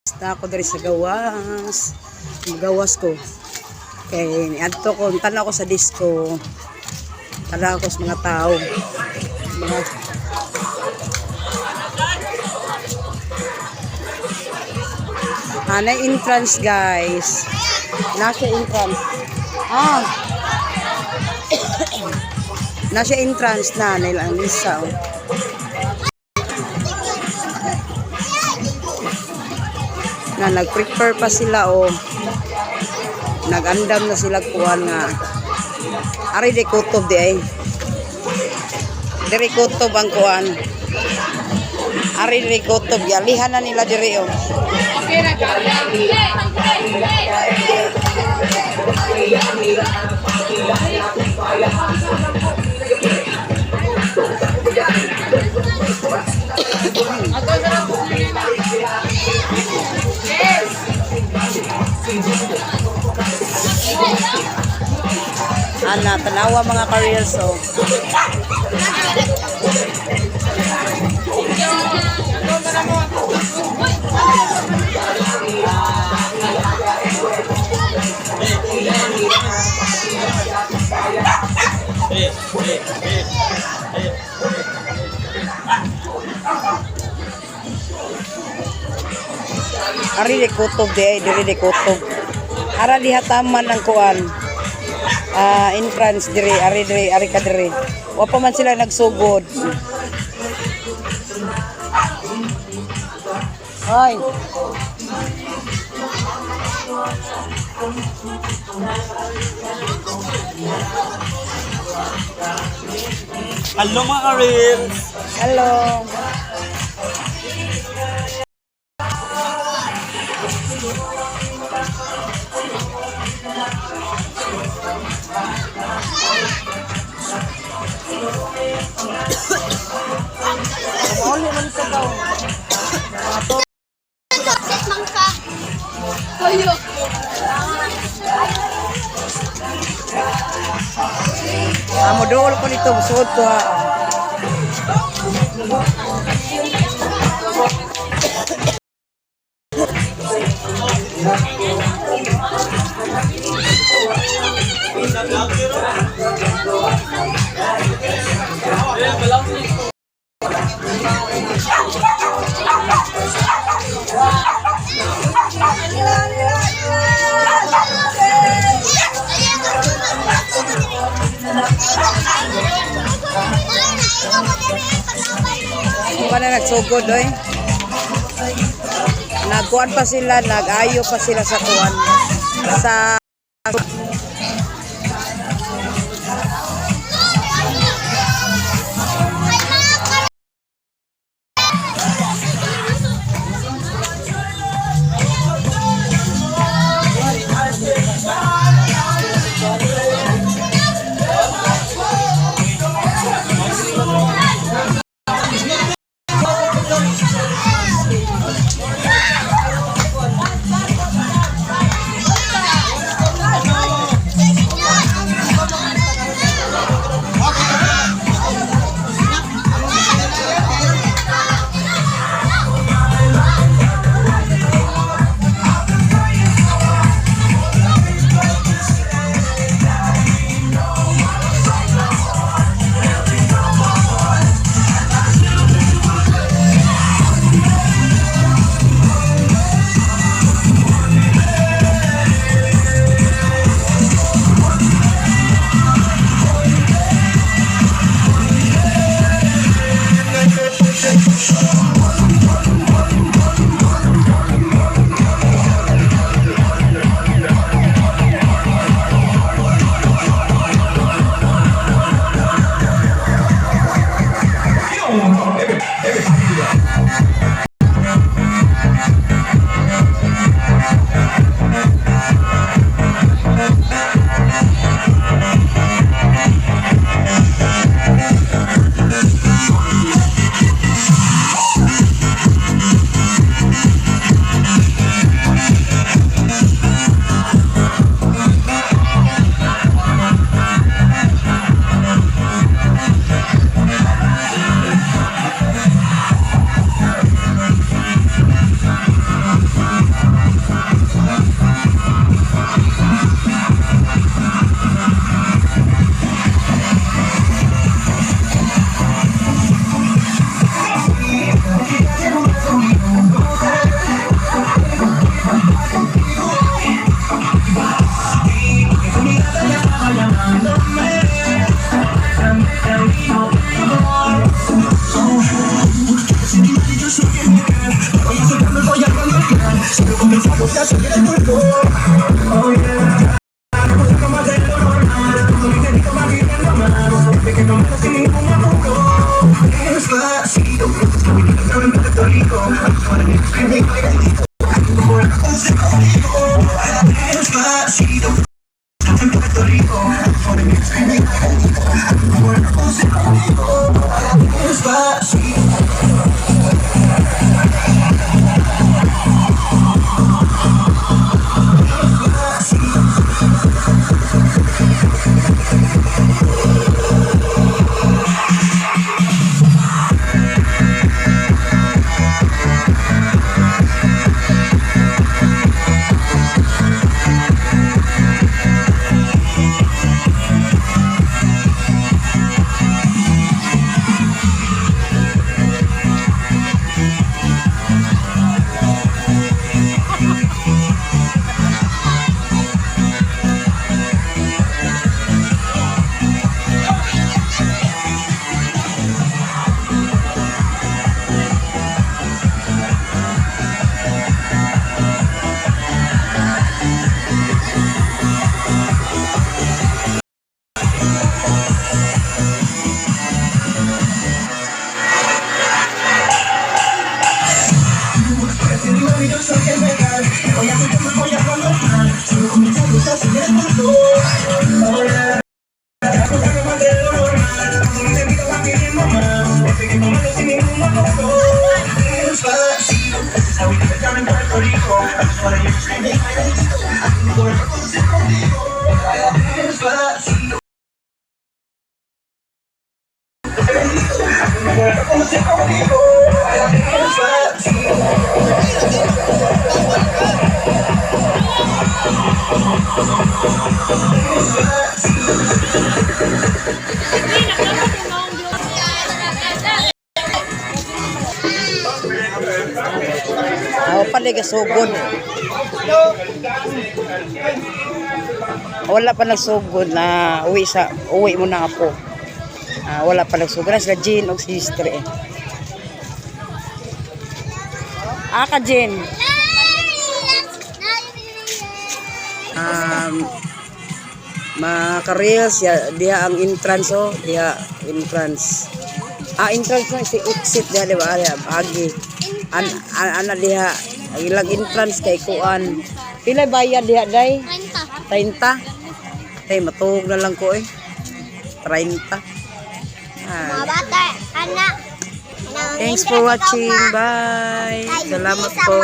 Na ako diri sa gawas. Gawas ko. Kay niadto ko, tanaw ko sa disco. Tanaw ko sa mga tao. Mga na entrance, guys. Nasa entrance. Ah. Nasa entrance na nila ang Lisa. Oh. Na nag-prepare pa sila, oh. Nag-andam na sila kuan nga. Ari di kutob di ay. Diri kutob ang kuan. Ari di kutob yalihan na nila diri, oh. Ana, tanawa mga ka-reels, oh. Ari di kutob di ay, diri di kutob. Ara di hataman ang kuan. Ah, entrance diri, ari diri, ari ka diri. Wa pa man sila nagsugod. Hoy. Hello, mga ka-reels! Hello. Mauli man sa daw. Set mangka. Toyo. Amo dool ko nito, suod ko ha. Hindi pa na nagsugod, oy. Nagkuan pa sila, nag-ayo pa sila sa kuan. Sa Aw pa sugod. Wala pa nagsugod na uwi sa uwi mo na ako. Ah, wala pa nagsugod na sila Jean og sister eh. Ah, ka Jean. Mga ka-reels, ya, diha ang entrance oh, diha entrance. Ah, entrance na si exit diha di ba? Diha, agi. An, ana diha ang ilang entrance kay kuan. Pila bayad diha day? 30. 30. Tay matuog na lang ko eh. 30. Ah. Mga bata, anak. Thanks for watching. Bye. Salamat po.